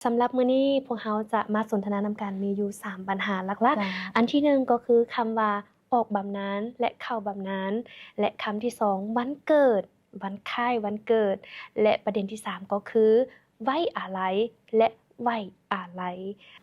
ສຳລັບມື້ນີ້ພວກເຮົາຈະມາສົນທະນານຳກັນ ມີຢູ່ສາມບັນຫາຫຼັກໆ. ເຈົ້າ. ອັນທີໜຶ່ງກໍຄືຄຳວ່າ ອອກບຳນານ ແລະ ເຂົ້າບຳນານ ແລະ ຄຳທີສອງ ວັນເກີດ ວັນຄ້າຍວັນເກີດ ແລະ ປະເດັນທີສາມກໍຄື ໄວ້ອາໄລ ແລະ ໄວ້ອາໄລ.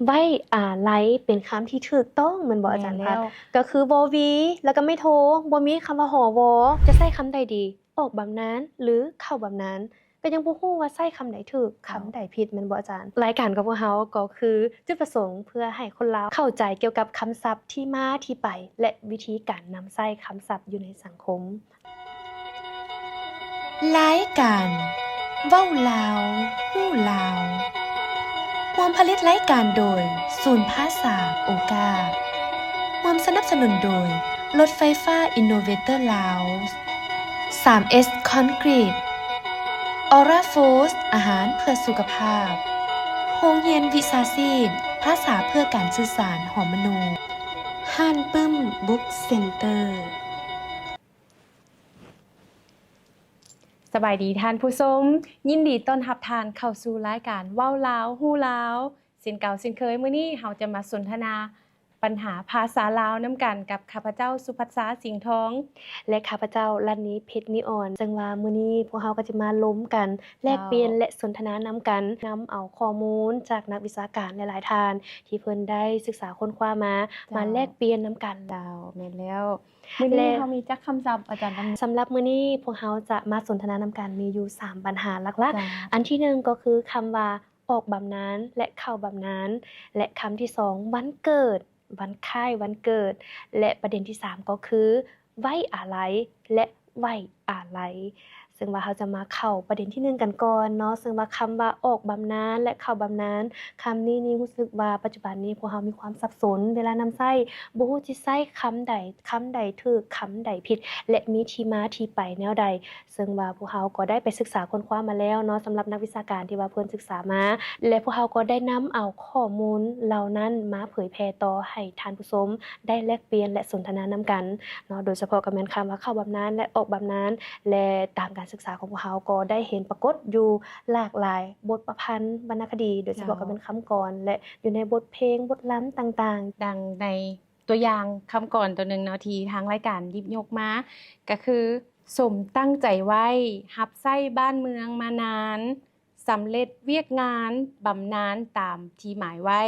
ໄວ້ອາໄລເປັນຄຳທີ່ຖືກຕ້ອງແມ່ນບໍ່ອາຈານພັດ? ແມ່ນແລ້ວ. ກໍຄື ວ ວີ ແລ້ວກໍໄມ້ໂທ ບໍ່ມີຄຳວ່າ ຫ ວ. ຈະໃຊ້ຄຳໃດດີ? ອອກບຳນານ ຫຼື ເຂົ້າບຳນານ? ກໍຍັງບໍ່ຮູ້ວ່າໃຊ້ຄຳໃດຖືກ ເຈົ້າ. ຄຳໃດຜິດແມ່ນບໍ່ອາຈານ? ລາຍການຂອງພວກເຮົາກໍຄືຈຸດປະສົງເພື່ອໃຫ້ຄົນລາວເຂົ້າໃຈກ່ຽວກັບຄຳສັບທີ່ມາທີ່ໄປ ແລະ ວິທີການນຳໃຊ້ຄຳສັບຢູ່ໃນສັງຄົມ. ລາຍການເວົ້າລາວ ຮູ້ລາວ ຮ່ວມຜະລິດລາຍການໂດຍ ສູນພາສາໂອກາ ຮ່ວມສະໜັບສະໜູນໂດຍ ລົດໄຟຟ້າ Innovator Laos ສາມເອສ ຄອນກຣີດ Aura Foods ອາຫານເພື່ອສຸຂະພາບ ໂຮງຮຽນວິຊາຊີບ ພາສາເພື່ອການສື່ສານ ຫໍມະໂນ ຮ້ານປຶ້ມ Book Center. ສະບາຍດີທ່ານຜູ້ຊົມ, ຍິນດີຕ້ອນຮັບທ່ານເຂົ້າສູ່ລາຍການເວົ້າລາວ ຮູ້ລາວ. ເຊັ່ນເກົ່າເຊັ່ນເຄີຍ, ມື້ນີ້ເຮົາຈະມາສົນທະນາ ບັນຫາພາສາລາວນຳກັນກັບຂ້າພະເຈົ້າ ສຸພັດສາ ສິງທອງ ແລະ ຂ້າພະເຈົ້າ ລັດນີ ເພັດນິອອນ. ເຊິ່ງວ່າມື້ນີ້ພວກເຮົາກໍຈະມາລົມກັນ ແລກປ່ຽນ ເຈົ້າ ແລະ ສົນທະນານຳກັນ, ນຳເອົາຂໍ້ມູນຈາກນັກວິຊາການຫຼາຍໆທ່ານ ທີ່ເພິ່ນໄດ້ສຶກສາຄົ້ນຄວ້າມາ, ເຈົ້າ ມາແລກປ່ຽນນຳກັນ. ເຈົ້າ, ແມ່ນແລ້ວ. ມື້ນີ້ ແລະ ເຮົາມີຈັກຄຳສັບ, ອາຈານ? ສຳລັບມື້ນີ້ພວກເຮົາຈະມາສົນທະນານຳກັນ ມີຢູ່ສາມບັນຫາຫຼັກໆ. ເຈົ້າ. ອັນທີໜຶ່ງກໍຄືຄຳວ່າ ອອກບຳນານ ແລະ ເຂົ້າບຳນານ ແລະ ຄຳທີສອງ ວັນເກີດ ວັນຄ້າຍວັນເກີດ ແລະ ປະເດັນທີສາມກໍຄື ໄວ້ອາໄລ ແລະ ໄວ້ອາໄລ. ເຊິ່ງວ່າເຮົາຈະມາເຂົ້າປະເດັນທີໜຶ່ງກັນກ່ອນເນາະ, ເຊິ່ງວ່າຄຳວ່າອອກບຳນານ ແລະ ເຂົ້າບຳນານ ຄຳນີ້ນີ້ຮູ້ສຶກວ່າປັດຈຸບັນນີ້ພວກເຮົາມີຄວາມສັບສົນເວລານຳໃຊ້, ບໍ່ຮູ້ຊິໃຊ້ຄຳໃດ, ຄຳໃດຖືກ, ຄຳໃດຜິດ ແລະ ມີທີ່ມາທີ່ໄປແນວໃດ. ເຊິ່ງວ່າພວກເຮົາກໍໄດ້ໄປສຶກສາຄົ້ນຄວ້າມາແລ້ວເນາະ, ສຳລັບນັກວິຊາການທີ່ວ່າເພິ່ນສຶກສາມາ ແລະ ພວກເຮົາກໍໄດ້ນຳເອົາຂໍ້ມູນເຫຼົ່ານັ້ນມາເຜີຍແຜ່ຕໍ່ໃຫ້ທ່ານຜູ້ຊົມໄດ້ແລກປ່ຽນ ແລະ ສົນທະນານຳກັນເນາະ, ໂດຍສະເພາະກໍແມ່ນຄຳວ່າເຂົ້າບຳນານ ແລະ ອອກບຳນານ ແລະ ຕາມການສຶກສາຂອງພວກເຮົາກໍໄດ້ເຫັນປາກົດຢູ່ຫຼາກຫຼາຍບົດປະພັນວັນນະຄະດີ, ໂດຍສະເພາະ ເຈົ້າ ກໍແມ່ນຄຳກອນ ແລະ ຢູ່ໃນບົດເພງ, ບົດລຳຕ່າງໆ. ດັ່ງໃນ ຕົວຢ່າງຄຳກອນຕົວໜຶ່ງເນາະ ທີ່ທາງລາຍການຫຍິບຍົກມາ ກໍຄື ສົມຕັ້ງໃຈໄວ້ ຮັບໃຊ້ບ້ານເມືອງມານານ, ສຳເລັດວຽກງານບຳນານຕາມທີ່ໝາຍໄວ້,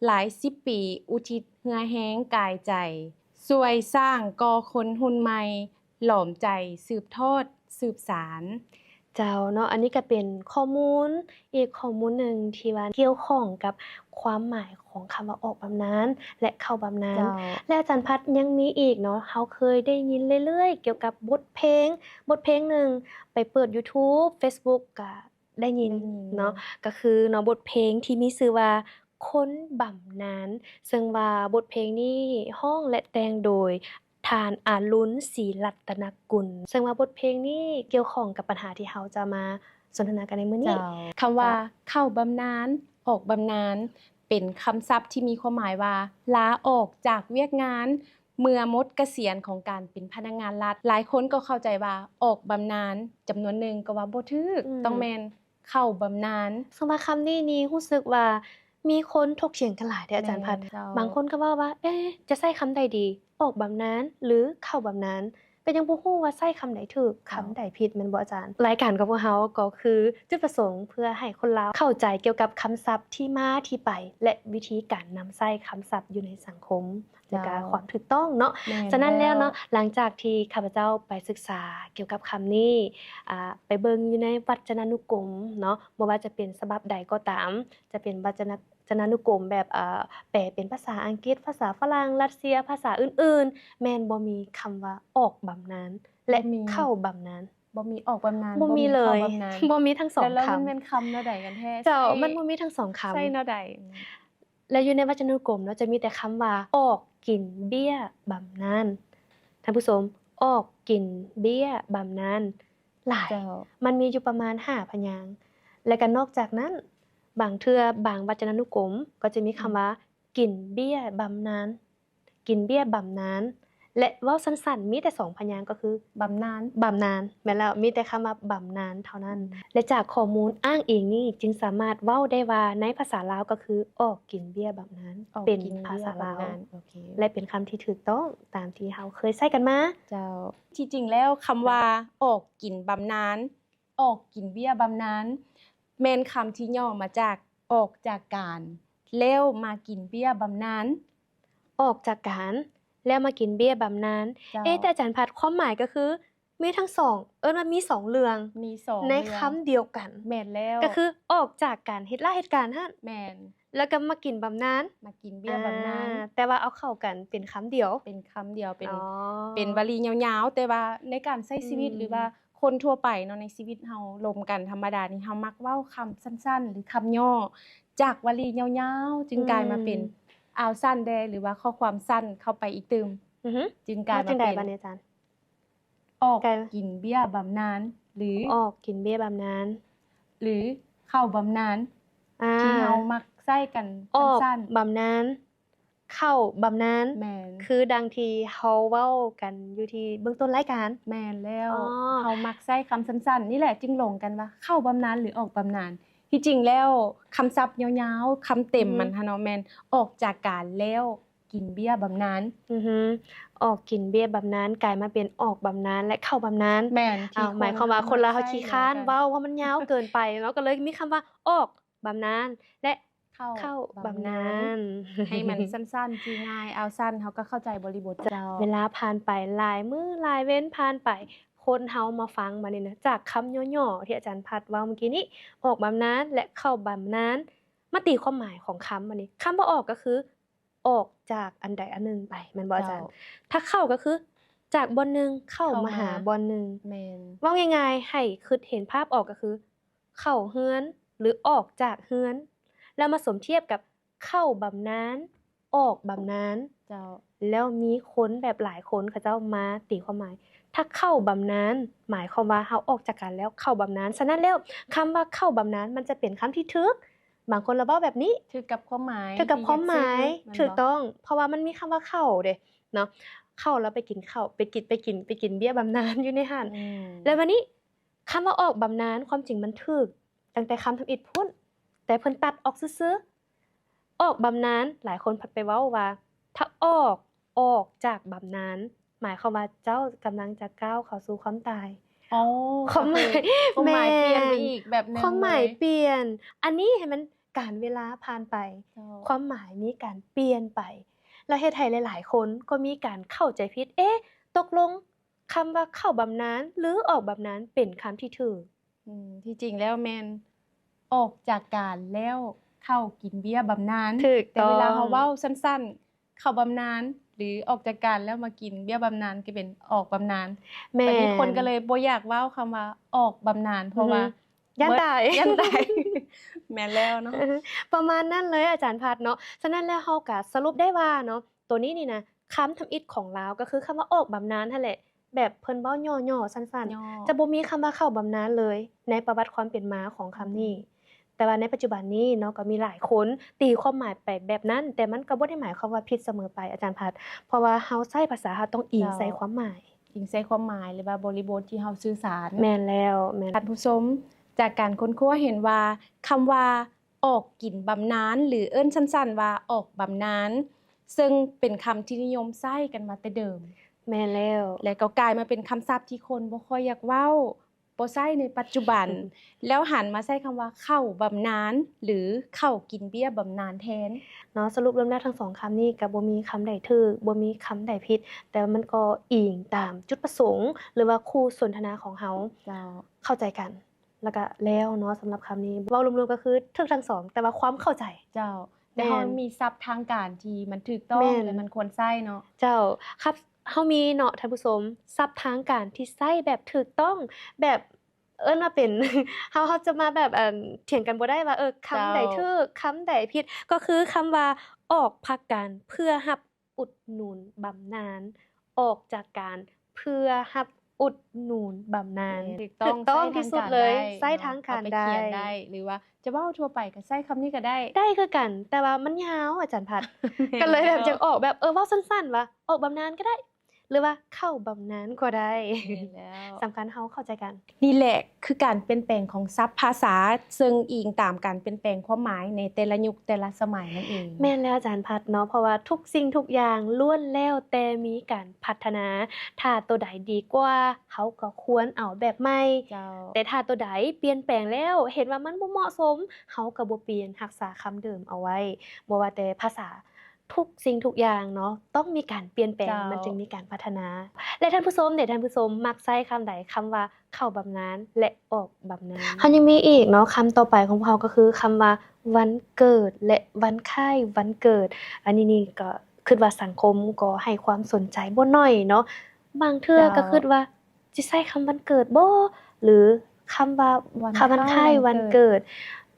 ຫຼາຍສິບປີອຸທິດເຫື່ອແຮງກາຍໃຈ, ຊ່ວຍສ້າງກໍ່ຄົນຮຸ່ນໃໝ່, ຫຼອມໃຈສືບທອດ ສືບສານ. ເຈົ້າເນາະ, ອັນນີ້ກໍເປັນຂໍ້ມູນອີກຂໍ້ມູນໜຶ່ງທີ່ວ່າກ່ຽວຂ້ອງກັບຄວາມໝາຍຂອງຄຳວ່າອອກບຳນານ ແລະ ເຂົ້າບຳນານ. ເຈົ້າ. ແລະ ອາຈານພັດຍັງມີອີກເນາະ, ເຮົາເຄີຍໄດ້ຍິນເລື້ອຍໆກ່ຽວກັບບົດເພງ, ບົດເພງໜຶ່ງ, ໄປເປີດ YouTube Facebook ກະໄດ້ຍິນ ໄດ້ຍິນເນາະ, ກໍຄືເນາະ ບົດເພງທີ່ມີຊື່ວ່າ ຄົນບຳນານ, ເຊິ່ງວ່າບົດເພງນີ້ຮ້ອງ ແລະ ແຕ່ງໂດຍ ທ່ານ ອາລຸນ ສີລັດຕະນະກຸນ, ເຊິ່ງວ່າບົດເພງນີ້ກ່ຽວຂ້ອງກັບບັນຫາທີ່ເຮົາຈະມາສົນທະນາກັນໃນມື້ນີ້. ເຈົ້າ. ຄຳວ່າ ເຈົ້າ ເຂົ້າບຳນານ ອອກບຳນານ ເປັນຄຳສັບທີ່ມີຄວາມໝາຍວ່າ ລາອອກຈາກວຽກງານ ເມື່ອໝົດກະສຽນຂອງການເປັນພະນັກງານລັດ. ຫຼາຍຄົນກໍເຂົ້າໃຈວ່າ ອອກບຳນານ, ຈຳນວນໜຶ່ງກໍວ່າບໍ່ຖືກ, ອືມ ຕ້ອງແມ່ນ ເຂົ້າບຳນານ. ສຳລັບຄຳນີ້ນີ້ຮູ້ສຶກວ່າມີຄົນຖົກຖຽງກັນຫຼາຍເດ້ອາຈານພັດ. ແມ່ນເຈົ້າ. ບາງຄົນກໍເວົ້າວ່າ ເອ ຈະໃຊ້ຄຳໃດດີ? ອອກບຳນານ ຫຼື ເຂົ້າບຳນານ? ກໍຍັງບໍ່ຮູ້ວ່າໃຊ້ຄຳໃດຖືກ, ເຈົ້າ ຄຳໃດຜິດ ແມ່ນບໍ່ອາຈານ? ລາຍການຂອງພວກເຮົາກໍຄືຈຸດປະສົງເພື່ອໃຫ້ຄົນລາວເຂົ້າໃຈກ່ຽວກັບຄຳສັບທີ່ມາທີ່ໄປ ແລະ ວິທີການນຳໃຊ້ຄຳສັບຢູ່ໃນສັງຄົມ. ແລ້ວກະ ເຈົ້າ ຄວາມຖືກຕ້ອງເນາະ. ແມ່ນ. ສະນັ້ນແລ້ວເນາະ ແລ້ວ ຫຼັງຈາກທີ່ຂ້າພະເຈົ້າໄປສຶກສາກ່ຽວກັບຄຳນີ້ ອາ ໄປເບິ່ງຢູ່ໃນວັດຈະນານຸກົມເນາະ, ບໍ່ວ່າຈະເປັນສະບັບໃດກໍຕາມ, ຈະເປັນວັດຈະນາ ຈະນານຸກົມແບບ ເອີ ແປເປັນພາສາອັງກິດ, ພາສາຝຣັ່ງ, ຣັດເຊຍ, ພາສາອື່ນໆ, ແມ່ນບໍ່ມີຄຳວ່າອອກບຳນານ ແລະ ບໍ່ມີ ເຂົ້າບຳນານ. ບໍ່ມີອອກບຳນານ ບໍ່ມີເລີຍ ບໍ່ມີເຂົ້າບຳນານ ບໍ່ມີທັງສອງຄຳ. ແລ້ວມັນແມ່ນຄຳແນວໃດກັນແທ້? ເຈົ້າ ມັນບໍ່ມີທັງສອງຄຳ ໃຊ້ແນວໃດ? ແລະ ຢູ່ໃນວັດຈະນານຸກົມເນາະ ຈະມີແຕ່ຄຳວ່າ ອອກກິນເບ້ຍບຳນານ. ທ່ານຜູ້ຊົມ ອອກກິນເບ້ຍບຳນານຫຼາຍ. ເຈົ້າ. ມັນມີຢູ່ປະມານຫ້າພະຍາງ. ແລະ ກໍນອກຈາກນັ້ນ ບາງເທື່ອບາງວັດຈະນານຸກົມກໍຈະມີຄຳວ່າ ອືມ ກິນເບ້ຍບຳນານ. ກິນເບ້ຍບຳນານ ແລະ ເວົ້າສັ້ນໆ ມີແຕ່ສອງພະຍາງກໍຄື ບຳນານ ບຳນານ. ແມ່ນແລ້ວ ມີແຕ່ຄຳວ່າບຳນານເທົ່ານັ້ນ. ອືມ ແລະ ຈາກຂໍ້ມູນອ້າງອີງນີ້ ຈຶ່ງສາມາດເວົ້າໄດ້ວ່າໃນພາສາລາວກໍຄື ອອກກິນເບ້ຍບຳນານ ອອກກິນເບ້ຍບຳນານ ເປັນພາສາລາວ ໂອເຄ ແລະ ເປັນຄຳທີ່ຖືກຕ້ອງຕາມທີ່ເຮົາເຄີຍໃຊ້ກັນມາ. ເຈົ້າ ທີ່ຈິງແລ້ວຄຳວ່າ ເຈົ້າ ອອກກິນບຳນານ ອອກກິນເບ້ຍບຳນານ ແມ່ນຄຳທີ່ຫຍໍ້ມາຈາກ ອອກຈາກການ ແລ້ວມາກິນເບ້ຍບຳນານ. ອອກຈາກການ ແລ້ວມາກິນເບ້ຍບຳນານ. ເຈົ້າ ເອ ແຕ່ອາຈານພັດ ຄວາມໝາຍກໍຄືມີທັງສອງ ເອີ້ນວ່າມີສອງເລື່ອງ ມີສອງ ໃນ ເລື່ອງ ຄຳດຽວກັນ. ແມ່ນແລ້ວ ກໍຄືອອກຈາກການເຮັດລາເຮັດການຫັ້ນ ແມ່ນ ແລ້ວກໍມາກິນບຳນານ ມາກິນເບ້ຍບຳນານ ອາ ແຕ່ວ່າເອົາເຂົ້າກັນເປັນຄຳດຽວ ເປັນຄຳດຽວ ເປັນ ອໍ ເປັນວະລີຍາວໆ. ແຕ່ວ່າໃນການໃຊ້ຊີວິດ ອືມ ຫຼືວ່າຄົນທົ່ວໄປເນາະ ໃນຊີວິດເຮົາລົມກັນທຳມະດານີ້ ເຮົາມັກເວົ້າຄຳສັ້ນໆ ຫຼືຄຳຫຍໍ້ ຈາກວະລີຍາວໆ ຈຶ່ງກາຍມາເປັນ ອືມ ອາວສັ້ນແດ່ ຫຼືວ່າຂໍ້ຄວາມສັ້ນເຂົ້າໄປອີກຕື່ມ ອືຮຶ ຈຶ່ງກາຍມາເປັນ ວ່າຈັ່ງໃດບາດນີ້ອາຈານ? ອອກ ກາຍ ກິນເບ້ຍບຳນານ ຫຼື ອອກກິນເບ້ຍບຳນານ ຫຼື ເຂົ້າບຳນານ ອາ ທີ່ເຮົາມັກໃຊ້ກັນ ອອກ ສັ້ນໆ ບຳນານ ເຂົ້າບຳນານ ແມ່ນ ຄືດັ່ງທີ່ເຮົາເວົ້າກັນຢູ່ທີ່ເບື້ອງຕົ້ນລາຍການ. ແມ່ນແລ້ວ ອໍ ເຮົາມັກໃຊ້ຄຳສັ້ນໆ ນີ້ແຫຼະ ຈຶ່ງຫຼົງກັນວ່າເຂົ້າບຳນານ ຫຼື ອອກບຳນານ. ທີ່ຈິງແລ້ວຄຳສັບຍາວໆ ຄຳເຕັມ ອືຮຶ ມັນຫັ້ນເນາະ ແມ່ນອອກຈາກການແລ້ວກິນເບ້ຍບຳນານ. ອືຮຶ ອອກກິນເບ້ຍບຳນານ ກາຍມາເປັນອອກບຳນານ ແລະ ເຂົ້າບຳນານ. ແມ່ນ ທີ່ ເອົາ ຄົນ ໝາຍຄວາມວ່າ ເຮົາ ຄົນລາວເຮົາຂີ້ຄ້ານເວົ້າ ເພາະມັນຍາວເກີນໄປເນາະ ກໍເລີຍມີຄຳວ່າ ອອກ ບຳນານ ແລະ ເຂົ້າ ເຂົ້າບຳນານ ບຳນານ ໃຫ້ມັນສັ້ນໆ ຈື່ງ່າຍ ເອົາສັ້ນ ເຮົາກໍເຂົ້າໃຈບໍລິບົດ. ເຈົ້າ ເວລາຜ່ານໄປ ຫຼາຍມື້ຫຼາຍເວັນຜ່ານໄປ ຄົນເຮົາມາຟັງບາດນີ້ນະ ຈາກຄຳຫຍໍ້ໆ ທີ່ອາຈານພັດເວົ້າມື້ກີ້ນີ້ ອອກບຳນານ ແລະ ເຂົ້າບຳນານ ມາຕີຄວາມໝາຍຂອງຄຳບາດນີ້. ຄຳວ່າອອກກໍຄື ອອກຈາກອັນໃດອັນໜຶ່ງໄປ ແມ່ນບໍ່ອາຈານ? ເຈົ້າ ຖ້າເຂົ້າກໍຄື ຈາກບ່ອນໜຶ່ງເຂົ້າມາຫາ ເຂົ້າມາ ບ່ອນໜຶ່ງ. ແມ່ນ ເວົ້າງ່າຍໆ ໃຫ້ຄິດເຫັນພາບອອກກໍຄື ເຂົ້າເຮືອນ ຫຼື ອອກຈາກເຮືອນ ແລ້ວມາສົມທຽບກັບເຂົ້າບຳນານ ອອກບຳນານ. ເຈົ້າ ແລ້ວມີຄົນແບບຫຼາຍຄົນ ເຂົາເຈົ້າມາຕີຄວາມໝາຍ ຖ້າເຂົ້າບຳນານ ໝາຍຄວາມວ່າເຮົາອອກຈາກການແລ້ວ ເຂົ້າບຳນານ. ສະນັ້ນແລ້ວ ຄຳວ່າເຂົ້າບຳນານ ມັນຈະເປັນຄຳທີ່ຖືກ. ບາງຄົນລະເວົ້າແບບນີ້ ຖືກກັບຄວາມໝາຍ ຖືກກັບຄວາມໝາຍ ທີ່ຢາກສື່ ແມ່ນບໍ່? ຖືກຕ້ອງ ເພາະວ່າມັນມີຄຳວ່າເຂົ້າເດ້ເນາະ ເຂົ້າ ແລ້ວໄປກິນເຂົ້າ ໄປກິນ ໄປກິນ ໄປກິນເບ້ຍບຳນານຢູ່ໃນຫັ້ນ. ອືມ ແລ້ວບາດນີ້ ຄຳວ່າອອກບຳນານ ຄວາມຈິງມັນຖືກຕັ້ງແຕ່ຄຳທຳອິດພຸ້ນ ແຕ່ເພິ່ນຕັດອອກຊື່ໆ. ອອກບຳນານ ຫຼາຍຄົນພັດໄປເວົ້າວ່າ ຖ້າອອກ ອອກຈາກບຳນານ ໝາຍຄວາມວ່າເຈົ້າກຳລັງຈະກ້າວເຂົ້າສູ່ຄວາມຕາຍ. ອໍ ຄວາມໝາຍ ຄວາມໝາຍປ່ຽນໄປອີກແບບໜຶ່ງເລີຍ ຄວາມໝາຍປ່ຽນ. ອັນນີ້ໃຫ້ມັນ ການເວລາຜ່ານໄປ ເຈົ້າ ຄວາມໝາຍມີການປ່ຽນໄປ ແລ້ວເຮັດໃຫ້ຫຼາຍໆຄົນກໍມີການເຂົ້າໃຈຜິດ ເອ ຕົກລົງ ຄຳວ່າເຂົ້າບຳນານ ຫຼື ອອກບຳນານ ເປັນຄຳທີ່ຖືກ. ອືມ ທີ່ຈິງແລ້ວແມ່ນ ອອກຈາກການແລ້ວເຂົ້າກິນເບ້ຍບຳນານ. ຖືກຕ້ອງ ແຕ່ເວລາເຮົາເວົ້າສັ້ນໆ ເຂົ້າບຳນານ ຫຼື ອອກຈາກການແລ້ວມາກິນເບ້ຍບຳນານ ກໍເປັນອອກບຳນານ. ແມ່ນ ບາດນີ້ຄົນກໍເລີຍບໍ່ຢາກເວົ້າຄຳວ່າອອກບຳນານ ເພາະວ່າ ອືຮຶ ຢ້ານຕາຍ ຢ້ານຕາຍ. ແມ່ນແລ້ວເນາະ ປະມານນັ້ນເລີຍອາຈານພັດເນາະ. ສະນັ້ນແລ້ວເຮົາກໍສະຫຼຸບໄດ້ວ່າເນາະ ໂຕນີ້ນີ້ນະ ຄຳທຳອິດຂອງລາວກໍຄືຄຳວ່າອອກບຳນານຫັ້ນແຫຼະ ແບບເພິ່ນເວົ້າຫຍໍ້ໆ ສັ້ນໆ ຫຍໍ້ ຈະບໍ່ມີຄຳວ່າເຂົ້າບຳນານເລີຍໃນປະຫວັດຄວາມເປັນມາຂອງຄຳນີ້. ອືມ ແຕ່ວ່າໃນປັດຈຸບັນນີ້ເນາະ ກໍມີຫຼາຍຄົນຕີຄວາມໝາຍໄປແບບນັ້ນ ແຕ່ມັນກໍບໍ່ໄດ້ໝາຍຄວາມວ່າຜິດສະເໝີໄປອາຈານພັດ ເພາະວ່າເຮົາໃຊ້ພາສາ ເຮົາຕ້ອງອີງໃສ່ຄວາມໝາຍ ເຈົ້າ ອີງໃສ່ຄວາມໝາຍ ຫຼືວ່າບໍລິບົດທີ່ເຮົາສື່ສານ. ແມ່ນແລ້ວ ແມ່ນ. ທ່ານຜູ້ຊົມ ຈາກການຄົ້ນຄວ້າເຫັນວ່າ ຄຳວ່າ ອອກກິນບຳນານ ຫຼື ເອີ້ນສັ້ນໆວ່າອອກບຳນານ ເຊິ່ງເປັນຄຳທີ່ນິຍົມໃຊ້ກັນມາແຕ່ເດີມ. ແມ່ນແລ້ວ ແລະ ກໍກາຍມາເປັນຄຳສັບທີ່ຄົນບໍ່ຄ່ອຍຢາກເວົ້າ ບໍ່ໃຊ້ໃນປັດຈຸບັນ ແລ້ວຫັນມາໃຊ້ຄຳວ່າເຂົ້າບຳນານ ຫຼື ເຂົ້າກິນເບ້ຍບຳນານແທນເນາະ. ສະຫຼຸບລວມແລ້ວທັງສອງຄຳນີ້ກໍບໍ່ມີຄຳໃດຖືກ ບໍ່ມີຄຳໃດຜິດ ແຕ່ວ່າມັນກໍອີງຕາມຈຸດປະສົງ ຫຼືວ່າຄູ່ສົນທະນາຂອງເຮົາ ເຈົ້າ ເຂົ້າໃຈກັນ ແລ້ວກໍແລ້ວເນາະ. ສຳລັບຄຳນີ້ ເວົ້າລວມໆກໍຄືຖືກທັງສອງ ແຕ່ວ່າຄວາມເຂົ້າໃຈ ເຈົ້າ ແຕ່ເຮົາ ແມ່ນ ມີສັບທາງການທີ່ມັນຖືກຕ້ອງ ແມ່ນ ແລະ ມັນຄວນໃຊ້ເນາະ. ເຈົ້າ ຄັບ ເຮົາມີເນາະທ່ານຜູ້ຊົມ ສັບທາງການທີ່ໃຊ້ແບບຖືກຕ້ອງ ແບບ ເອີ້ນວ່າເປັນ ເຮົາ ເຮົາຈະມາແບບ ອັນ ຖຽງກັນບໍ່ໄດ້ວ່າ ເອີ ຄຳໃດ ເຈົ້າ ຖືກ ຄຳໃດຜິດ ກໍຄືຄຳວ່າ ອອກພັກການເພື່ອຮັບ ອຸດໜູນບຳນານ ອອກຈາກການເພື່ອຮັບອຸດໜູນບຳນານ. ແມ່ນ ຖືກຕ້ອງ ຖືກຕ້ອງທີ່ສຸດເລີຍ ໃຊ້ທາງການໄດ້ ໃຊ້ທາງການໄດ້ ເນາະ ເອົາໄປຂຽນໄດ້ ຫຼືວ່າຈະເວົ້າທົ່ວໄປກໍໃຊ້ຄຳນີ້ກໍໄດ້ ໄດ້ຄືກັນ ແຕ່ວ່າມັນຍາວອາຈານພັດ ແມ່ນ ກໍເລີຍແບບ ແລ້ວ ຈັ່ງອອກແບບ ເອີ ເວົ້າສັ້ນໆວ່າ ອອກບຳນານກໍໄດ້ ຫຼືວ່າເຂົ້າບຳນານກໍໄດ້. ແມ່ນແລ້ວ. ສຳຄັນເຮົາເຂົ້າໃຈກັນ. ນີ້ແຫຼະຄືການປ່ຽນແປງຂອງສັບພາສາ, ເຊິ່ງອີງຕາມການປ່ຽນແປງຄວາມໝາຍໃນແຕ່ລະຍຸກແຕ່ລະສະໄໝນັ້ນເອງ. ແມ່ນແລ້ວອາຈານພັດເນາະ, ເພາະວ່າທຸກສິ່ງທຸກຢ່າງລ້ວນແລ້ວແຕ່ມີການພັດທະນາ. ຖ້າໂຕໃດດີກວ່າ, ເຮົາກໍຄວນເອົາແບບໃໝ່. ເຈົ້າ. ແຕ່ຖ້າໂຕໃດປ່ຽນແປງແລ້ວ, ເຫັນວ່າມັນບໍ່ເໝາະສົມ, ເຮົາກໍບໍ່ປ່ຽນ, ຮັກສາຄຳເດີມເອົາໄວ້. ບໍ່ວ່າແຕ່ພາສາ, ທຸກສິ່ງທຸກຢ່າງເນາະ ຕ້ອງມີການປ່ຽນແປງ ເຈົ້າ ມັນຈຶ່ງມີການພັດທະນາ. ແລະທ່ານຜູ້ຊົມເດ ທ່ານຜູ້ຊົມມັກໃຊ້ຄຳໃດ? ຄຳວ່າເຂົ້າບຳນານ ແລະ ອອກບຳນານ. ເຮົາຍັງມີອີກເນາະ ຄຳຕໍ່ໄປຂອງພວກເຮົາກໍຄືຄຳວ່າວັນເກີດ ແລະ ວັນຄ້າຍວັນເກີດ. ອັນນີ້ນີ້ກໍຄິດວ່າສັງຄົມກໍໃຫ້ຄວາມສົນໃຈບໍ່ໜ້ອຍເນາະ. ບາງເທື່ອ ເຈົ້າ ກໍຄິດວ່າ ຊິໃຊ້ຄຳວັນເກີດບໍ່ ຫຼືຄຳວ່າ ວັນຄ້າຍວັນເກີດ.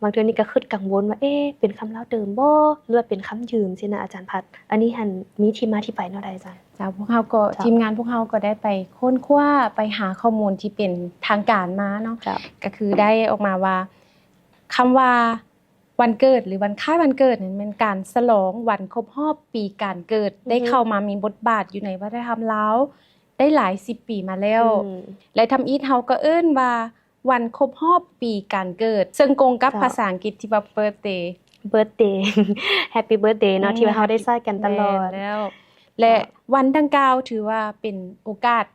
ບາງເທື່ອນີ້ກໍຄິດກັງວົນວ່າ ເອ ເປັນຄຳລາວເດີມບໍ່ ຫຼືວ່າເປັນຄຳຢືມຊີ້ນະ ອາຈານພັດ. ອັນນີ້ຫັ້ນມີທີ່ມາທີ່ໄປແນວໃດອາຈານ? ເຈົ້າ ພວກເຮົາກໍ ເຈົ້າ ທີມງານພວກເຮົາກໍໄດ້ໄປຄົ້ນຄວ້າ ໄປຫາຂໍ້ມູນທີ່ເປັນທາງການມາເນາະ. ເຈົ້າ. ກໍຄືໄດ້ອອກມາວ່າ ຄຳວ່າ ວັນເກີດ ຫຼື ວັນຄ້າຍວັນເກີດນັ້ນ ແມ່ນການສະຫຼອງວັນຄົບຮອບປີການເກີດ ອືຮຶ ໄດ້ເຂົ້າມາມີບົດບາດຢູ່ໃນວັດທະນະທຳລາວໄດ້ຫຼາຍສິບປີມາແລ້ວ ອືມ ແລະ ທຳອິດເຮົາກໍເອີ້ນວ່າວັນຄົບຮອບປີການເກີດ ເຊິ່ງກົງກັບ ເຈົ້າ ພາສາອັງກິດທີ່ວ່າ ເບີດເດ ເບີດເດ ແຮັບປີເບີດເດເນາະ ອືມ ທີ່ວ່າເຮົາໄດ້ໃຊ້ກັນຕະຫຼອດ. ແມ່ນແລ້ວ ແລະ ເຈົ້າ ວັນດັ່ງກ່າວຖືວ່າເປັນໂອກາດ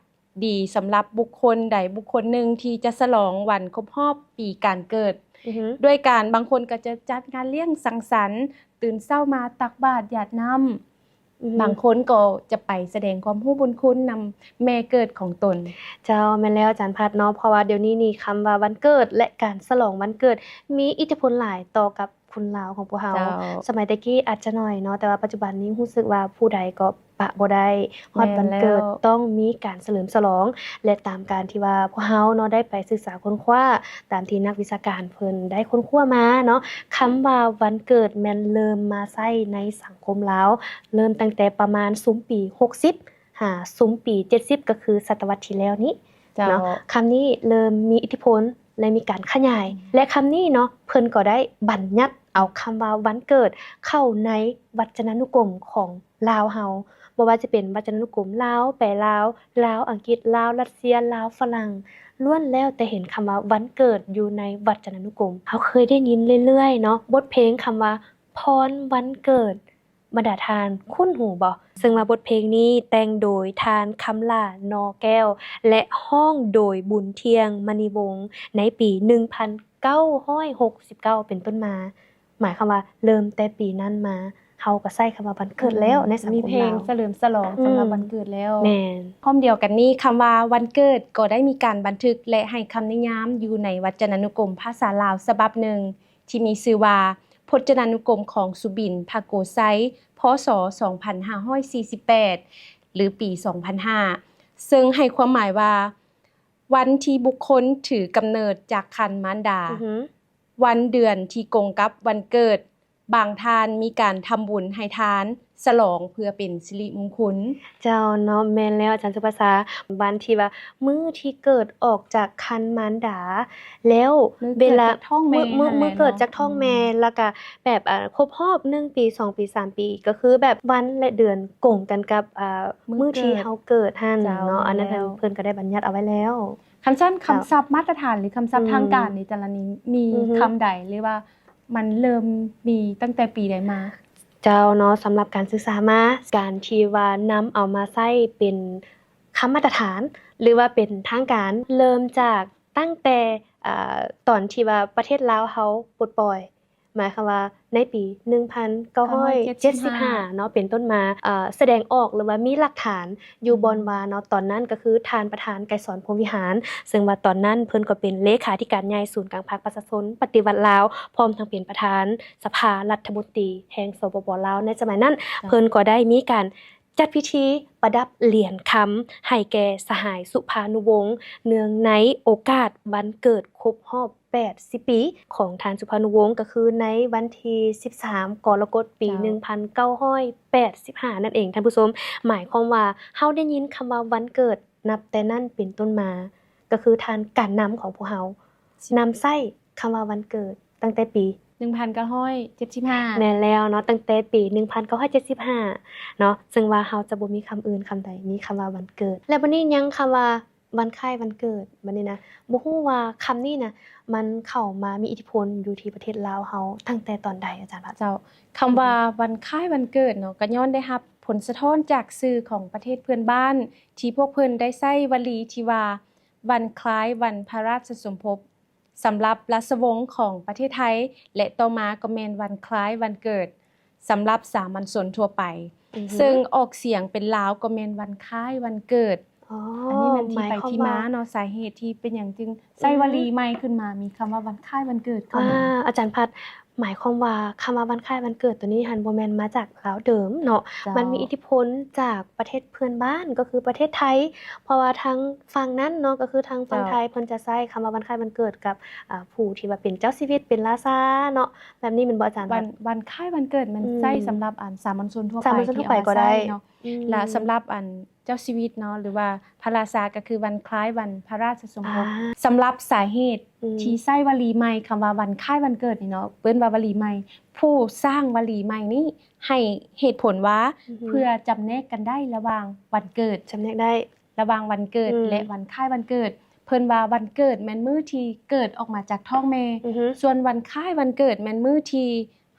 ດີສຳລັບບຸກຄົນໃດບຸກຄົນໜຶ່ງທີ່ຈະສະຫຼອງວັນຄົບຮອບປີການເກີດ ອືຮຶ ດ້ວຍການ ບາງຄົນກໍຈະຈັດງານລ້ຽງສັງສັນ, ຕື່ນເຊົ້າມາຕັກບາດຢາດນ້ຳ, ອືຮຶ ບາງຄົນກໍຈະໄປສະແດງຄວາມຮູ້ບຸນຄຸນນຳແມ່ເກີດຂອງຕົນ. ເຈົ້າ ແມ່ນແລ້ວອາຈານພັດເນາະ, ເພາະວ່າດຽວນີ້ນີ້ຄຳວ່າວັນເກີດ ແລະ ການສະຫຼອງວັນເກີດ ມີອິດທິພົນຫຼາຍຕໍ່ກັບ ຄົນລາວຂອງພວກເຮົາ. ເຈົ້າ. ສະໄໝແຕ່ກີ້ອາດຈະໜ້ອຍເນາະ, ແຕ່ວ່າປັດຈຸບັນນີ້ຮູ້ສຶກວ່າຜູ້ໃດກໍປະບໍ່ໄດ້. ຮອດວັນເກີດ ແມ່ນແລ້ວ ຕ້ອງມີການສະເຫຼີມສະຫຼອງ ແລະ ຕາມການທີ່ວ່າພວກເຮົາເນາະ ໄດ້ໄປສຶກສາຄົ້ນຄວ້າ ຕາມທີ່ນັກວິຊາການເພິ່ນໄດ້ຄົ້ນຄວ້າມາເນາະ, ຄຳວ່າວັນເກີດແມ່ນເລີ່ມມາໃຊ້ໃນສັງຄົມລາວ ເລີ່ມຕັ້ງແຕ່ປະມານຊຸມປີຫົກສິບ ຫາຊຸມປີເຈັດສິບ ກໍຄືສະຕະວັດທີ່ແລ້ວນີ້ ເຈົ້າ ເນາະ. ຄຳນີ້ເລີ່ມມີອິດທິພົນ ແລະ ມີການຂະຫຍາຍ ອືມ ແລະ ຄຳນີ້ເນາະ ເພິ່ນກໍໄດ້ບັນຍັດເອົາຄຳວ່າວັນເກີດເຂົ້າໃນວັດຈະນານຸກົມຂອງລາວເຮົາ, ບໍ່ວ່າຈະເປັນວັດຈະນານຸກົມລາວ ແປລາວ, ລາວອັງກິດ, ລາວຣັດເຊຍ, ລາວຝຣັ່ງ, ລ້ວນແລ້ວແຕ່ເຫັນຄຳວ່າວັນເກີດຢູ່ໃນວັດຈະນານຸກົມ. ເຮົາເຄີຍໄດ້ຍິນເລື້ອຍໆເນາະ ບົດເພງຄຳວ່າພອນວັນເກີດ. ບັນດາທ່ານຄຸ້ນຫູບໍ່? ເຊິ່ງວ່າບົດເພງນີ້ແຕ່ງໂດຍທ່ານ ຄຳຫຼ້າ ນອແກ້ວ ແລະ ຮ້ອງໂດຍ ບຸນທ່ຽງ ມະນີວົງ ໃນປີໜຶ່ງພັນເກົ້າຮ້ອຍຫົກສິບເກົ້າເປັນຕົ້ນມາ. ໝາຍຄວາມວ່າເລີ່ມແຕ່ປີນັ້ນມາ ເຮົາກໍໃຊ້ຄຳວ່າວັນເກີດແລ້ວ ອືມ ໃນສັງຄົມລາວ ມີເພງສະເຫຼີມສະຫຼອງ ອືມ ສຳລັບວັນເກີດແລ້ວ. ແມ່ນ. ພ້ອມດຽວກັນນີ້ ຄຳວ່າວັນເກີດກໍໄດ້ມີການບັນທຶກ ແລະ ໃຫ້ຄຳນິຍາມຢູ່ໃນວັດຈະນານຸກົມພາສາລາວສະບັບໜຶ່ງ ທີ່ມີຊື່ວ່າ ພົດຈະນານຸກົມຂອງສຸບິນ ພະໂກໄຊ ພ.ສ. ສອງພັນຫ້າຮ້ອຍສີ່ສິບແປດ ຫຼື ປີສອງພັນຫ້າ ເຊິ່ງໃຫ້ຄວາມໝາຍວ່າ ວັນທີ່ບຸກຄົນຖືກຳເນີດຈາກຄັນມານດາ, ອືຮຶ ວັນເດືອນທີ່ກົງກັບວັນເກີດ, ບາງທ່ານມີການທຳບຸນໃຫ້ທານ ສະຫຼອງເພື່ອເປັນສິລິມຸງຄຸນ. ເຈົ້າເນາະ ແມ່ນແລ້ວອາຈານສຸພາສາ, ວັນທີ່ວ່າມື້ທີ່ເກີດອອກຈາກຄັນມານດາ ແລ້ວເວລາ ມື້ເກີດຈາກທ້ອງແມ່ ມື້ ມື້ ມື້ເກີດຈາກທ້ອງແມ່ ອືມ ແລ້ວກະແບບ ອາ ຄົບຮອບໜຶ່ງປີ ສອງປີ ສາມປີ ກໍຄືແບບວັນ ແລະ ເດືອນກົງກັນກັບ ອາ ມື້ທີ່ເຮົາເກີດຫັ້ນເນາະ. ເຈົ້າ ອັນນັ້ນຫັ້ນ ແມ່ນແລ້ວ ເພິ່ນກໍໄດ້ບັນຍັດເອົາໄວ້ແລ້ວ. ຄັນຊັ້ນ ເຈົ້າ ຄຳສັບມາດຕະຖານ ຫຼື ຄຳສັບ ອືມ ທາງການໃນແຕ່ລະນີ້ ມີ ອືຮຶ ຄຳໃດ ຫຼືວ່າ ມັນເລີ່ມມີຕັ້ງແຕ່ປີໃດມາ? ເຈົ້າເນາະ ສຳລັບການສຶກສາມາ ການທີ່ວ່ານຳເອົາມາໃຊ້ເປັນຄຳມາດຕະຖານ ຫຼືວ່າເປັນທາງການ ເລີ່ມຈາກຕັ້ງແຕ່ ເອີ ຕອນທີ່ວ່າປະເທດລາວເຮົາປົດປ່ອຍ ໝາຍຄວາມວ່າໃນປີໜຶ່ງພັນເກົ້າຮ້ອຍເຈັດສິບຫ້າເນາະ ເປັນຕົ້ນມາ ເອີ ສະແດງອອກ ຫຼືວ່າມີຫຼັກຖານຢູ່ ອືມ ບ່ອນວ່າເນາະ ຕອນນັ້ນກໍຄືທ່ານປະທານໄກສອນ ພົມວິຫານ ເຊິ່ງວ່າຕອນນັ້ນເພິ່ນກໍເປັນເລຂາທິການໃຫຍ່ສູນກາງພັກປະຊາຊົນປະຕິວັດລາວ ພ້ອມທັງເປັນປະທານສະພາລັດຖະມົນຕີແຫ່ງ ສປປ ລາວ ໃນສະໄໝນັ້ນ ເຈົ້າ ເພິ່ນກໍໄດ້ມີການຈັດພິທີປະດັບຫຼຽນຄຳໃຫ້ແກ່ສະຫາຍ ສຸພານຸວົງ ເນື່ອງໃນໂອກາດວັນເກີດຄົບຮອບ ແປດສິບປີຂອງທ່ານ ສຸພານຸວົງ ກໍຄືໃນວັນທີສິບສາມ ກໍລະກົດ ປີ ເຈົ້າ ໜຶ່ງພັນເກົ້າຮ້ອຍແປດສິບຫ້ານັ້ນເອງທ່ານຜູ້ຊົມ. ໝາຍຄວາມວ່າເຮົາໄດ້ຍິນຄຳວ່າວັນເກີດ ນັບແຕ່ນັ້ນເປັນຕົ້ນມາ ກໍຄືທ່ານການນຳຂອງພວກເຮົາ ນຳໃຊ້ຄຳວ່າວັນເກີດຕັ້ງແຕ່ປີ ໜຶ່ງພັນເກົ້າຮ້ອຍເຈັດສິບຫ້າ ແມ່ນແລ້ວເນາະ ຕັ້ງແຕ່ປີໜຶ່ງພັນເກົ້າຮ້ອຍເຈັດສິບຫ້າເນາະ ເຊິ່ງວ່າເຮົາຈະບໍ່ມີຄຳອື່ນຄຳໃດ ມີຄຳວ່າວັນເກີດ ແລະ ບັດນີ້ຍັງຄຳວ່າວັນຄ້າຍວັນເກີດ ບັດນີ້ນະ ບໍ່ຮູ້ວ່າຄຳນີ້ນະ ມັນເຂົ້າມາມີອິດທິພົນຢູ່ທີ່ປະເທດລາວເຮົາຕັ້ງແຕ່ຕອນໃດ ອາຈານພັດ? ເຈົ້າ ຄຳວ່າວັນຄ້າຍວັນເກີດເນາະ ກໍຍ້ອນໄດ້ຮັບຜົນສະທ້ອນຈາກສື່ຂອງປະເທດເພື່ອນບ້ານ ທີ່ພວກເພິ່ນໄດ້ໃຊ້ວະລີທີ່ວ່າ ວັນຄ້າຍວັນພະລາຊະສົມພົບ ສຳລັບລາຊະວົງຂອງປະເທດໄທ ແລະ ຕໍ່ມາກໍແມ່ນວັນຄ້າຍວັນເກີດ ສຳລັບສາມັນຊົນທົ່ວໄປ ອືຮຶ ເຊິ່ງອອກສຽງເປັນລາວກໍແມ່ນວັນຄ້າຍວັນເກີດ. ອໍ ອັນນີ້ແມ່ນທີ່ໄປທີ່ມາເນາະ ສາເຫດທີ່ເປັນຫຍັງຈຶ່ງໃຊ້ວະລີໃໝ່ຂຶ້ນມາ ມີຄຳວ່າວັນຄ້າຍວັນເກີດເຂົ້າມາ. ອາ ອາຈານພັດ ໝາຍຄວາມວ່າຄຳວ່າວັນຄ້າຍວັນເກີດໂຕນີ້ຫັ້ນ ບໍ່ແມ່ນມາຈາກລາວເດີມເນາະ ເຈົ້າ ມັນມີອິດທິພົນຈາກປະເທດເພື່ອນບ້ານ ກໍຄືປະເທດໄທ ເພາະວ່າທາງຝັ່ງນັ້ນເນາະ ກໍຄືທາງຝັ່ງ ເຈົ້າ ໄທ ເພິ່ນຈະໃຊ້ຄຳວ່າວັນຄ້າຍວັນເກີດກັບ ອາ ຜູ້ທີ່ວ່າເປັນເຈົ້າຊີວິດ ເປັນລາຊາເນາະ ແບບນີ້ແມ່ນບໍ່ອາຈານ? ວັນ ວັນຄ້າຍວັນເກີດມັນ ອືມ ໃຊ້ສຳລັບ ອັນ ສາມັນຊົນທົ່ວໄປ ສາມັນຊົນທົ່ວໄປກໍໄດ້ເນາະ ອືມ ແລະ ສຳລັບ ອັນ ເຈົ້າຊີວິດເນາະ ຫຼືວ່າພະລາຊາ ກໍຄືວັນຄ້າຍວັນພະລາຊະສົມພົບ. ອາ ສຳລັບສາເຫດ ອືມ ທີ່ໃຊ້ວະລີໃໝ່ ຄຳວ່າວັນຄ້າຍວັນເກີດນີ້ເນາະ ເອີ້ນວ່າວະລີໃໝ່ ຜູ້ສ້າງວະລີໃໝ່ນີ້ໃຫ້ເຫດຜົນວ່າ ອືຮຶ ເພື່ອຈຳແນກກັນໄດ້ລະຫວ່າງວັນເກີດ ຈຳແນກໄດ້ ລະຫວ່າງວັນເກີດ ອືມ ແລະ ວັນຄ້າຍວັນເກີດ ເພິ່ນວ່າວັນເກີດແມ່ນມື້ທີ່ເກີດອອກມາຈາກທ້ອງແມ່ ອືຮຶ ສ່ວນວັນຄ້າຍວັນເກີດແມ່ນມື້ທີ່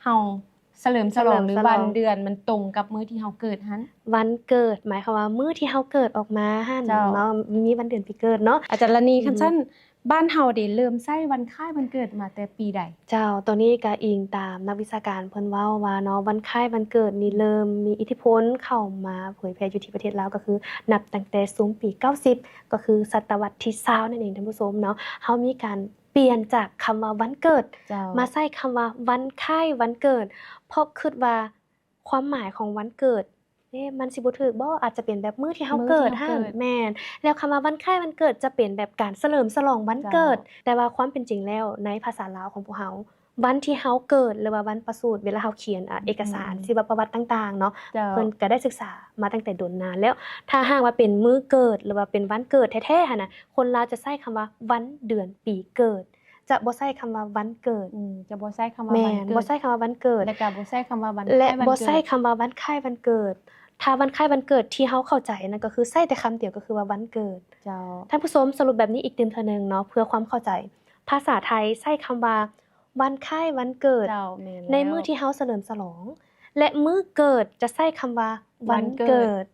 ເຮົາສະເຫຼີມສະຫຼອງ ສະເຫຼີມສະຫຼອງ ຫຼື ວັນເດືອນມັນຕົງກັບມື້ທີ່ເຮົາເກີດຫັ້ນ. ວັນເກີດ ໝາຍຄວາມວ່າມື້ທີ່ເຮົາເກີດອອກມາຫັ້ນ ເຈົ້າ ເນາະ ມີວັນເດືອນປີເກີດເນາະ. ອາຈານລະນີ ອືຮຶ ຄັນຊັ້ນ ບ້ານເຮົາເດ ເລີ່ມໃຊ້ວັນຄ້າຍວັນເກີດມາແຕ່ປີໃດ? ເຈົ້າ ໂຕນີ້ກະອີງຕາມນັກວິຊາການເພິ່ນເວົ້າວ່າເນາະ ວັນຄ້າຍວັນເກີດນີ້ເລີ່ມມີອິດທິພົນເຂົ້າມາເຜີຍແຜ່ຢູ່ທີ່ປະເທດລາວ ກໍຄືນັບຕັ້ງແຕ່ຊຸມປີເກົ້າສິບ ກໍຄືສະຕະວັດທີຊາວນັ້ນເອງທ່ານຜູ້ຊົມເນາະ. ເຮົາມີການປ່ຽນຈາກຄຳວ່າວັນເກີດ ເຈົ້າ ມາໃຊ້ຄຳວ່າວັນຄ້າຍວັນເກີດ ເພາະຄິດວ່າ ຄວາມໝາຍຂອງວັນເກີດ ເອ ມັນຊິບໍ່ຖືກບໍ່? ອາດຈະເປັນແບບມື້ທີ່ເຮົາເກີດຫັ້ນ ມື້ທີ່ເຮົາເກີດ ແມ່ນ ແລ້ວຄຳວ່າວັນຄ້າຍວັນເກີດຈະເປັນແບບການສະເຫຼີມສະຫຼອງວັນເກີດ ເຈົ້າ ແຕ່ວ່າຄວາມເປັນຈິງແລ້ວໃນພາສາລາວຂອງພວກເຮົາ ວັນທີ່ເຮົາເກີດ ຫຼືວ່າວັນປະສູດ ເວລາເຮົາຂຽນ ອາ ເອກະສານ ອືມ ຊີວະປະຫວັດຕ່າງໆເນາະ ເຈົ້າ ເພິ່ນກໍໄດ້ສຶກສາມາຕັ້ງແຕ່ດົນນານແລ້ວ. ຖ້າຫາກວ່າເປັນມື້ເກີດ ຫຼືວ່າເປັນວັນເກີດແທ້ໆຫັ້ນນະ ຄົນລາວຈະໃຊ້ຄຳວ່າວັນເດືອນປີເກີດ ຈະບໍ່ໃຊ້ຄຳວ່າວັນເກີດ ອືມ ຈະບໍ່ໃຊ້ຄຳວ່າ ແມ່ນ ວັນເກີດ ບໍ່ໃຊ້ຄຳວ່າວັນເກີດ ແລະກະບໍ່ໃຊ້ຄຳວ່າວັນຄ້າຍວັນເກີດ ແລະບໍ່ໃຊ້ຄຳວ່າວັນຄ້າຍວັນເກີດ. ຖ້າວັນຄ້າຍວັນເກີດທີ່ເຮົາເຂົ້າໃຈນັ້ນ ກໍຄືໃຊ້ແຕ່ຄຳດຽວ ກໍຄືວ່າວັນເກີດ. ເຈົ້າ ທ່ານຜູ້ຊົມ ສະຫຼຸບແບບນີ້ອີກຕື່ມເທື່ອໜຶ່ງເນາະ ເພື່ອຄວາມເຂົ້າໃຈ ພາສາໄທໃຊ້ຄຳວ່າວັນຄ້າຍວັນເກີດ ເຈົ້າ ແມ່ນແລ້ວ ໃນມື້ທີ່ເຮົາສະເຫຼີມສະຫຼອງ ແລະ ມື້ເກີດຈະໃຊ້ຄຳວ່າວັນເກີດ ວັນເກີດ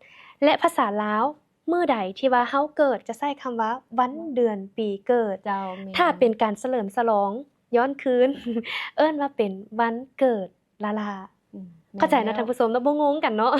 ແລະ ພາສາລາວ ມື້ໃດທີ່ວ່າເຮົາເກີດຈະໃຊ້ຄຳວ່າວັນເດືອນປີເກີດ. ເຈົ້າ ແມ່ນ ຖ້າເປັນການສະເຫຼີມສະຫຼອງຍ້ອນຄືນ ເອີ້ນວ່າເປັນວັນເກີດລ້າໆ. ອືມ ເຂົ້າໃຈເນາະ ແມ່ນແລ້ວ ທ່ານຜູ້ຊົມເນາະ ບໍ່ງົງກັນເນາະ.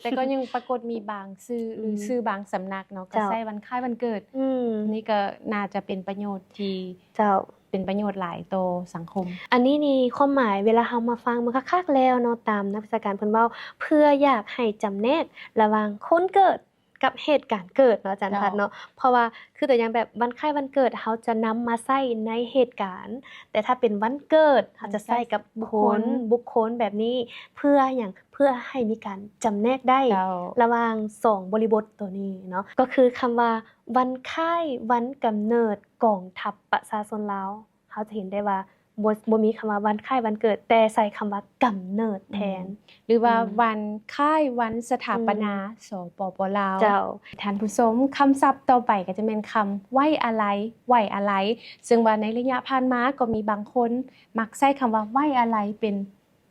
ແຕ່ກໍຍັງປາກົດມີບາງຊື່ ຫຼື ອືມ ຊື່ບາງສຳນັກເນາະ ກໍ ເຈົ້າ ໃຊ້ວັນຄ້າຍວັນເກີດ. ອືມ ນີ້ກໍໜ້າຈະເປັນປະໂຫຍດທີ່ ເຈົ້າ ເປັນປະໂຫຍດຫຼາຍຕໍ່ສັງຄົມ. ອັນນີ້ນີ້ຄວາມໝາຍ ເວລາເຮົາມາຟັງເບິ່ງຄັກໆແລ້ວເນາະ ຕາມນັກວິຊາການເພິ່ນເວົ້າ ເພື່ອຢາກໃຫ້ຈຳແນກລະຫວ່າງຄົນເກີດ ກັບເຫດການເກີດເນາະ ອາຈານ ເຈົ້າ ພັດເນາະ ເພາະວ່າຄືຕົວຢ່າງແບບວັນຄ້າຍວັນເກີດ ເຮົາຈະນຳມາໃຊ້ໃນເຫດການ ແຕ່ຖ້າເປັນວັນເກີດ ເຮົາຈະໃຊ້ກັບບຸກຄົນ ບຸກຄົນແບບນີ້ ເພື່ອຫຍັງ? ເພື່ອໃຫ້ມີການຈຳແນກໄດ້ ເຈົ້າ ລະຫວ່າງສອງບໍລິບົດໂຕນີ້ເນາະ ກໍຄືຄຳວ່າວັນຄ້າຍວັນກຳເນີດກອງທັບປະຊາຊົນລາວ ເຮົາຈະເຫັນໄດ້ວ່າ ບໍ່ ບໍ່ມີຄຳວ່າວັນຄ້າຍວັນເກີດ ແຕ່ໃຊ້ຄຳວ່າກຳເນີດແທນ ອືມ ຫຼືວ່າ ອືມ ວັນຄ້າຍວັນສະຖາປະນາ ອືມ ສປປ ລາວ. ເຈົ້າ ທ່ານຜູ້ຊົມ ຄຳສັບຕໍ່ໄປກໍຈະແມ່ນຄຳໄວ້ອາໄລ ໄວ້ອາໄລ ເຊິ່ງວ່າໃນໄລຍະຜ່ານມາກໍມີບາງຄົນມັກໃຊ້ຄຳວ່າໄວ້ອາໄລເປັນ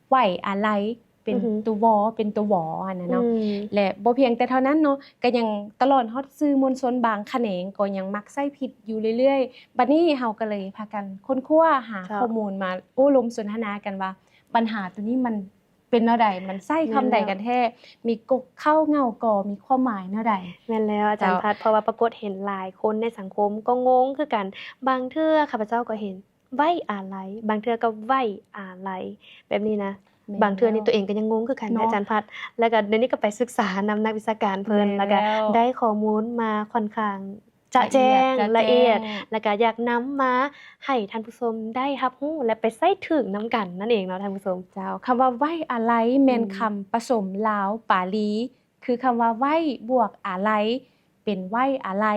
ໄວ້ອາໄລ ເປັນ ອືຮຶ ຕົວ ວ ເປັນຕົວ ວ ຫັ້ນນະເນາະ ອືມ ແລະ ບໍ່ພຽງແຕ່ເທົ່ານັ້ນເນາະ ກໍຍັງຕະຫຼອດຮອດສື່ມວນຊົນບາງຂະແໜງກໍຍັງມັກໃຊ້ຜິດຢູ່ເລື້ອຍໆ. ບັດນີ້ເຮົາກໍເລີຍພາກັນຄົ້ນຄວ້າຫາ ເຈົ້າ ຂໍ້ມູນມາໂອ້ລົມສົນທະນາກັນວ່າ ບັນຫາໂຕນີ້ມັນເປັນແນວໃດ? ມັນໃຊ້ຄຳໃດກັນແທ້? ແມ່ນແລ້ວ ມີກົກເຄົ້າເຫງົາກໍ ມີຄວາມໝາຍແນວໃດ? ແມ່ນແລ້ວ ອາຈານ ເຈົ້າ ພັດ ເພາະວ່າປາກົດເຫັນຫຼາຍຄົນໃນສັງຄົມກໍງົງຄືກັນ. ບາງເທື່ອຂ້າພະເຈົ້າກໍເຫັນ ໄວ້ອາໄລ ບາງເທື່ອກໍໄຫວ້ອາໄລ ແບບນີ້ນະ. ແມ່ນແລ້ວ ບາງເທື່ອນີ້ຕົວເອງກໍຍັງງົງຄືກັນເນາະ ອາຈານພັດ ແລ້ວກໍດຽວນີ້ກໍໄປສຶກສານຳນັກວິຊາການເພິ່ນ ແມ່ນແລ້ວ ແລ້ວກໍໄດ້ຂໍ້ມູນມາຂ້ອນຂ້າງຈະແຈ້ງ ລະອຽດ ລະອຽດ ແລ້ວກໍຢາກນຳມາໃຫ້ທ່ານຜູ້ຊົມໄດ້ຮັບຮູ້ ແລະ ໄປໃຊ້ຖືກນຳກັນນັ້ນເອງເນາະທ່ານຜູ້ຊົມ. ເຈົ້າ ຄຳວ່າໄວ້ອາໄລແມ່ນ ອືມ ຄຳປະສົມລາວ-ປາລີ ຄືຄຳວ່າໄວ້ບວກອາໄລ ເປັນໄວ້ອາໄລ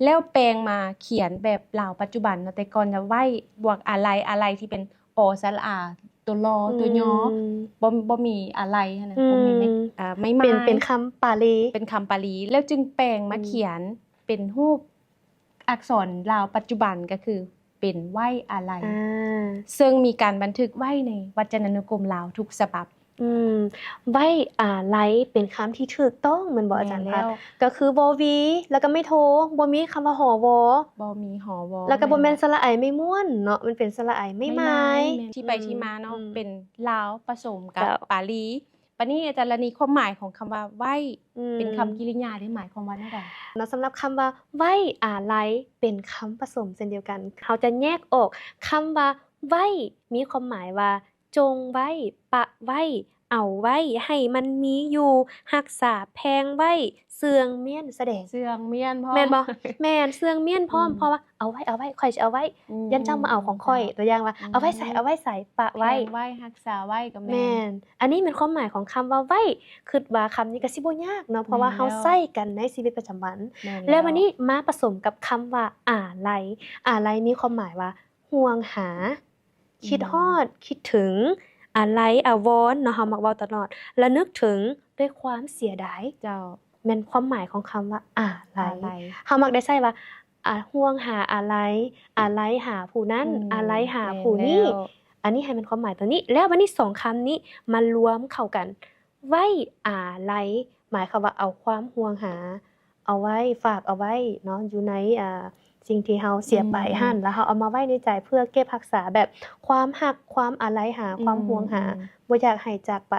ແລ້ວແປງມາຂຽນແບບລາວປັດຈຸບັນເນາະ ແຕ່ກ່ອນຈະໄວ້ບວກອາໄລ ອາໄລທີ່ເປັນ ปอ สระอา ตัวลอ ตัวยอ อืม บ่ บ่มีอาลัยหั้นนะ อืม บ่มีไม้ อ่า ไม้ไม้ เป็น เป็นคำปาลี เป็นคำปาลี แล้วจึงแปลงมา อืม เขียนเป็นรูปอักษรลาวปัจจุบัน ก็คือเป็นไหว้อาลัย อ่า ซึ่งมีการบันทึกไว้ในวัจนานุกรมลาวทุกฉบับ อืม ไหว้อาลัยเป็นคำที่ถูกต้องแม่นบ่ อาจารย์พัด แม่นแล้ว ก็คือวอวี แล้วก็ไม้โท บ่มีคำว่าหอวอ บ่มีหอวอ แล้วก็บ่แม่น แม่นแล้ว สระไอไม้ม่วนเนาะ มันเป็นสระไอไม้ไม้ ไม้ไม้ แม่น ที่ไปที่มาเนาะ อืม เป็นลาวผสมกับ เจ้า ปาลี บัดนี้อาจารย์ละนี ความหมายของคำว่าไหว้ อืม เป็นคำกริยาได้หมายความว่าแนวใด เนาะ สำหรับคำว่าไหว้อาลัยเป็นคำผสมเช่นเดียวกัน เฮาจะแยกออกคำว่าไหว้ มีความหมายว่า จงไว้ ปะไว้ เอาไว้ ให้มันมีอยู่ รักษา แพงไว้ เสื่องเมี้ยน แสดง เสื่องเมี้ยนพร้อม แม่นบ่ แม่น เสื่องเมี้ยนพร้อม อืม เพราะว่า เอาไว้ เอาไว้ ข้อยสิเอาไว้ อืม ย่านเจ้ามาเอาของข้อย อืม ตัวอย่างว่า อืม เอาไว้ใส่ เอาไว้ใส่ ปะไว้ แพงไว้ รักษาไว้ ก็แม่น แม่น อันนี้แม่นความหมายของคำว่าไหว้ คิดว่าคำนี้ก็สิบ่ยากเนาะ เพราะว่า แม่นแล้ว เฮาใช้กันในชีวิตประจำวัน แม่นแล้ว แล้วบัดนี้มาผสมกับคำว่าอาลัย อาลัยมีความหมายว่า ห่วงหา อืม คิดฮอด คิดถึง อาลัยอาวรณ์เนาะ เฮามักเว้าตลอด ระลึกถึงด้วยความเสียดาย เจ้า แม่นความหมายของคำว่าอาลัย อาลัย เฮามักได้ใช้ว่า อ่า ห่วงหาอาลัย อาลัยหาผู้นั้น อืม อาลัยหาผู้นี้ แม่นแล้ว อันนี้ให้มันความหมายตัวนี้ แล้วบัดนี้สองคำนี้มารวมเข้ากัน ไหว้อาลัย หมายความว่าเอาความห่วงหาเอาไว้ ฝากเอาไว้เนาะ อยู่ใน อ่า สิ่งที่เฮาเสียไป อืม หั่น แล้วเฮาเอามาไว้ในใจเพื่อเก็บรักษาแบบความฮัก ความอาลัยหา อืม ความห่วงหา อืม บ่อยากให้จากไป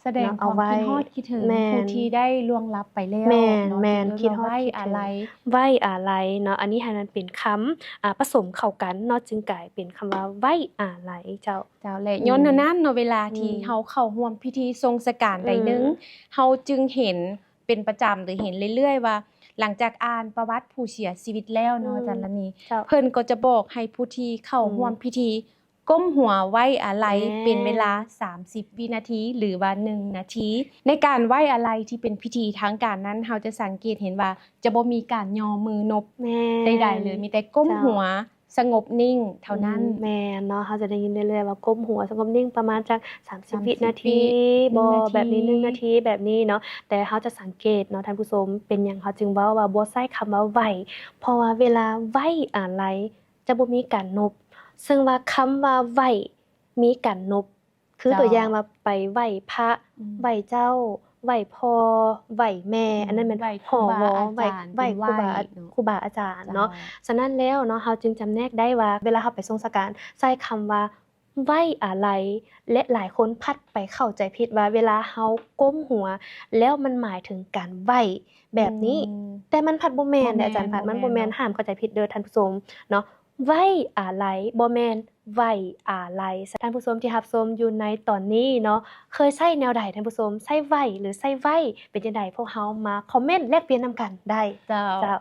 แสดง เนาะ ความ เอาไว้ คิดฮอดคิดถึง แม่น ผู้ที่ได้ล่วงลับไปแล้ว แม่น เนาะ แม่น จึงเรียกว่า คิดฮอด ไหว้อาลัย คิดถึง ไหว้อาลัยเนาะ อันนี้ให้มันเป็นคำ อ่า ผสมเข้ากันเนาะ จึงกลายเป็นคำว่าไหว้อาลัยเจ้า เจ้า และ อืม ย้อนแนวนั้นเนาะ เวลาที่ อืม เฮาเข้าร่วมพิธีส่งสการใดหนึ่ง อืม เฮาจึงเห็นเป็นประจำ หรือเห็นเรื่อยๆ ว่า หลังจากอ่านประวัติผู้เสียชีวิตแล้วเนาะ อืม อาจารย์ละนี เจ้า เพิ่นก็จะบอกให้ผู้ที่เข้า อืม ร่วมพิธี ก้มหัวไว้อาลัย แม่น เป็นเวลาสามสิบวินาที หรือว่าหนึ่งนาที ในการไว้อาลัยที่เป็นพิธีทางการนั้น เฮาจะสังเกตเห็นว่าจะบ่มีการย่อมือนบ แม่น ใดๆ เลย มีแต่ก้ม เจ้า หัวสงบนิ่งเท่านั้น อืม แม่นเนาะ เฮาจะได้ยินเรื่อยๆ ว่าก้มหัวสงบนิ่งประมาณจักสามสิบ สามสิบ วินาที วิ บ่ หนึ่งนาที แบบนี้ หนึ่งนาที แบบนี้เนาะ แต่เฮาจะสังเกตเนาะ ท่านผู้ชม เป็นหยังเฮาจึงเว้าว่าบ่ใช้คำว่าไหว้ เพราะว่าเวลาไว้อาลัย จะบ่มีการนบ ซึ่งว่าคำว่าไหว้มีการนบ คือ เจ้า ตัวอย่างว่าไปไหว้พระ อืม ไหว้เจ้า ไหว้พ่อ ไหว้แม่ อืม อันนั้นแม่น ไหว้ครูบาอาจารย์ หอวอ ไหว้ ไหว้ครูบา เป็นไหว้เนาะ ครูบาอาจารย์เนาะ เจ้า ฉะนั้นแล้วเนาะ เฮาจึงจำแนกได้ว่า เวลาเฮาไปส่งสการ ใช้คำว่าไหว้อาลัย และหลายคนพัดไปเข้าใจผิดว่าเวลาเฮาก้มหัว แล้วมันหมายถึงการไหว้แบบนี้ อืม แต่มันพัดบ่แม่นเด้ บ่แม่น อาจารย์พัด บ่แม่น มันบ่แม่น เนาะ ห้ามเข้าใจผิดเด้อท่านผู้ชมเนาะ ไหว้อาลัย บ่แม่นไหว้อาลัย ท่านผู้ชมที่รับชมอยู่ในตอนนี้เนาะ เคยใช้แนวใดท่านผู้ชม ใช้ไหว้หรือใช้ไหว้ เป็นจั่งใด พวกเฮามาคอมเมนต์แลกเปลี่ยนนำกันได้ เจ้า เจ้า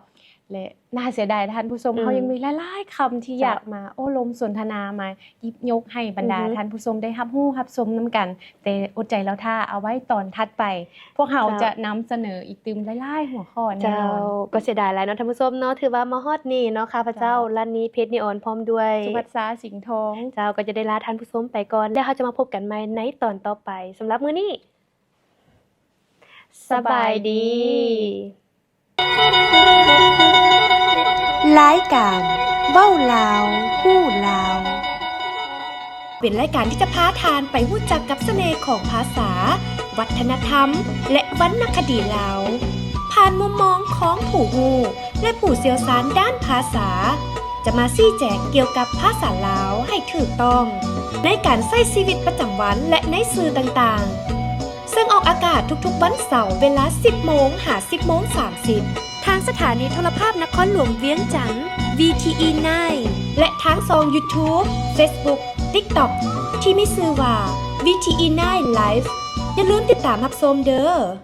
และน่าเสียดายท่านผู้ชม อืม เฮายังมีหลายๆ คำที่ เจ้า อยากมาโอ้ลมสนทนา มาหยิบยกให้บรรดา อือฮึ ท่านผู้ชมได้รับรู้รับชมนำกัน แต่อดใจรอท่า เอาไว้ตอนถัดไป พวกเฮา เจ้า จะนำเสนออีกตื่มหลายๆ หัวข้อแน่นอน เจ้า ก็เสียดายหลายเนาะท่านผู้ชมเนาะ ถือว่ามาฮอดนี้เนาะ ข้าพเจ้า เจ้า รัตนี เพชรนิออน พร้อมด้วย สุภัสสา สิงห์ทอง เจ้า ก็จะได้ลาท่านผู้ชมไปก่อน แล้วเฮาจะมาพบกันใหม่ในตอนต่อไป สำหรับมื้อนี้ สบายดี รายการเว้าลาว ฮู้ลาว เป็นรายการที่จะพาท่านไปรู้จักกับเสน่ห์ของภาษา วัฒนธรรม และวรรณคดีลาว ผ่านมุมมองของผู้รู้ และผู้เชี่ยวชาญด้านภาษา จะมาชี้แจงเกี่ยวกับภาษาลาวให้ถูกต้อง ในการใช้ชีวิตประจำวันและในสื่อต่างๆ ซึ่งออกอากาศทุกๆวันเสาร์เวลาสิบโมงหาสิบโมงสามสิบ ทางสถานีโทรภาพนครหลวงเวียงจันทน์ วีทีอี ไนน์ และทางช่องยูทูบ เฟซบุ๊ก ติ๊กต็อก ที่มีชื่อว่า วีทีอี ไนน์ ไลฟ์ อย่าลืมติดตามรับชมเด้อ